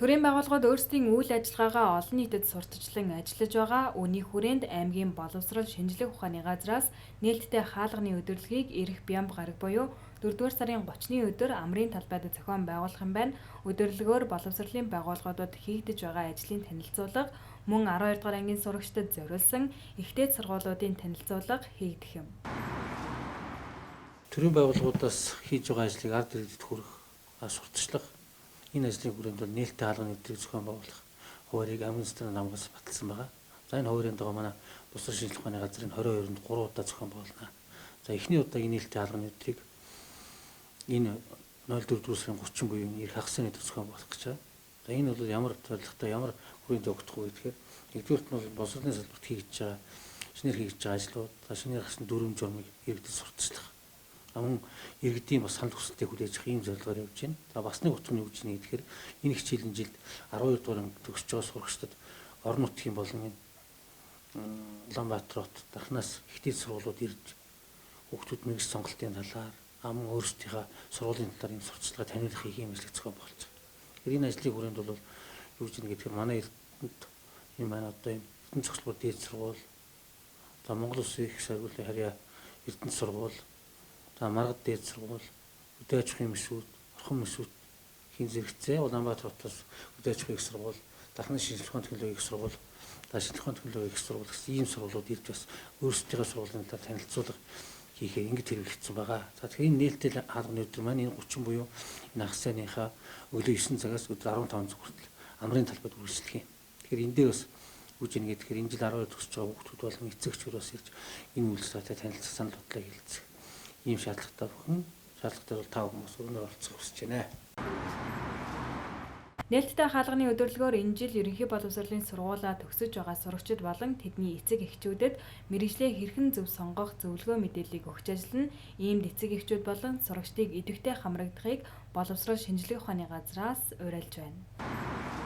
Төрийн байгууллагууд өөрсдийн үйл ажиллагаагаа олон нийтэд сурталчлан ажиллаж байгаа. Үүний хүрээнд аймгийн боловсрол шинжлэх ухааны газраас нээлттэй хаалганы өдөрлөгийг ирэх бямба гараг буюу 4-р сарын 30-ны өдөр амрын талбайд зохион байгуулах юм байна. Өдөрлөгөөр боловсролын байгууллагуудад хийгдэж байгаа ажлын танилцуулга, мөн 12 дугаар ангийн сурагчдад зориулсан их дээд сургуулиудын танилцуулга хийгдэх юм. Төрийн байгууллагуудаас хийж байгаа ажлыг ард иргэдэд хүргэх, сурталчлах энэ ажлын хүрээнд бол нээлттэй хаалганы өдрийг зохион байгуулах хуваарийг аймгийн засгийн намгаас баталсан байгаа. За энэ хуваарийн дагуу манай боловсрол шинжлэх ухааны газрын 22-нд 3 удаа зохион байгуулна. За эхний удаагийн нээлттэй хаалганы өдрийг энэ 04 сарын 30 буюу энэ хагас сайн өдөр зохион байгуулах гэж байгаа. За энэ бол ямар зорилготой, ямар хүрээнд явагдах вэ гэхээр нэгдүгээрт нь бол боловсролын салбарт хийж байгаа, шинээр хийж байгаа ажлууд, за шинээр гарсан дүрэм журмыг иргэдэд сурталчлах, мөн иргэдийн бас санал хүсэлтийг хүлээж авах ийм зорилгоор явж байна. За бас нэг утга нь юу гэж нэ гэхээр энэ хичээлийн жилд 12 дугаар анги төгсөж байгаа сурагчдад орон нутгийн болон энэ Улаанбаатар хот дахнаас их дээд сургуулиуд ирж хүүхдүүд мэргэжил сонголтын талаар, мөн өөрсдийнхөө сургуулийн талаар ийм сурталчилгаа таниулах ийм ажлыг зохион байгуулж байгаа. Тэгэхээр энэ ажлын хүрээнд бол юу гэж нэ гэхээр манай Эрдэнэт энэ манай одоо энэ Эрдэнэ цогцлбор дээд сургууль, за Монгол Улсын их сургуулийн харьяа Эрдэнэ сургууль, за Маргад дээд сургууль, хөдөө аж ахуйн мэсүүд, орхон мэсүүд хийн зэрэгцээ Улаанбаатар хотоос хөдөө аж ахуйн их сургууль, Дархны шинжлэх ухааны технологийн их сургууль, за шинжлэх ухааны технологийн их сургууль гэсэн ийм сургуулиуд ирж бас өөрсдийнхөө сургуулийн талаар танилцуулга хийхээр ингэж хэрэглэгдсэн байгаа. За тэгэхээр энэ нээлттэй хаалганы өдөр маань энэ 30 буюу энэ хагас сайныхаа өглөө 9 цагаас өдөр 15 цаг хүртэл амрын талбайд үргэлжлэх юм. Тэгэхээр энэ дээр бас үж ийн гэхээр энэ жил 12 төгсөж байгаа хүүхдүүд болон эцэгчүүд бас ирж энэ үйлчлэлтэй танилцах, санал бодлоо хэлэлцэх ийм шаардлагатай бүхэн шаардлагатай бол та бүхэн бас өрнөр оролцох хүсэж байна. Нээлттэй хаалганы өдөрлөгөөр энэ жил ерөнхий боловсролын сургуулаа төгсөж байгаа сурагчид болон тэдний эцэг эхчүүдэд мэргэжлээ хэрхэн зөв сонгох зөвлөгөө мэдээллийг өгч ажиллана. Иймд эцэг эхчүүд болон сурагчдыг идэвхтэй хамрагдахыг боловсрол шинжлэх ухааны газраас уриалж байна.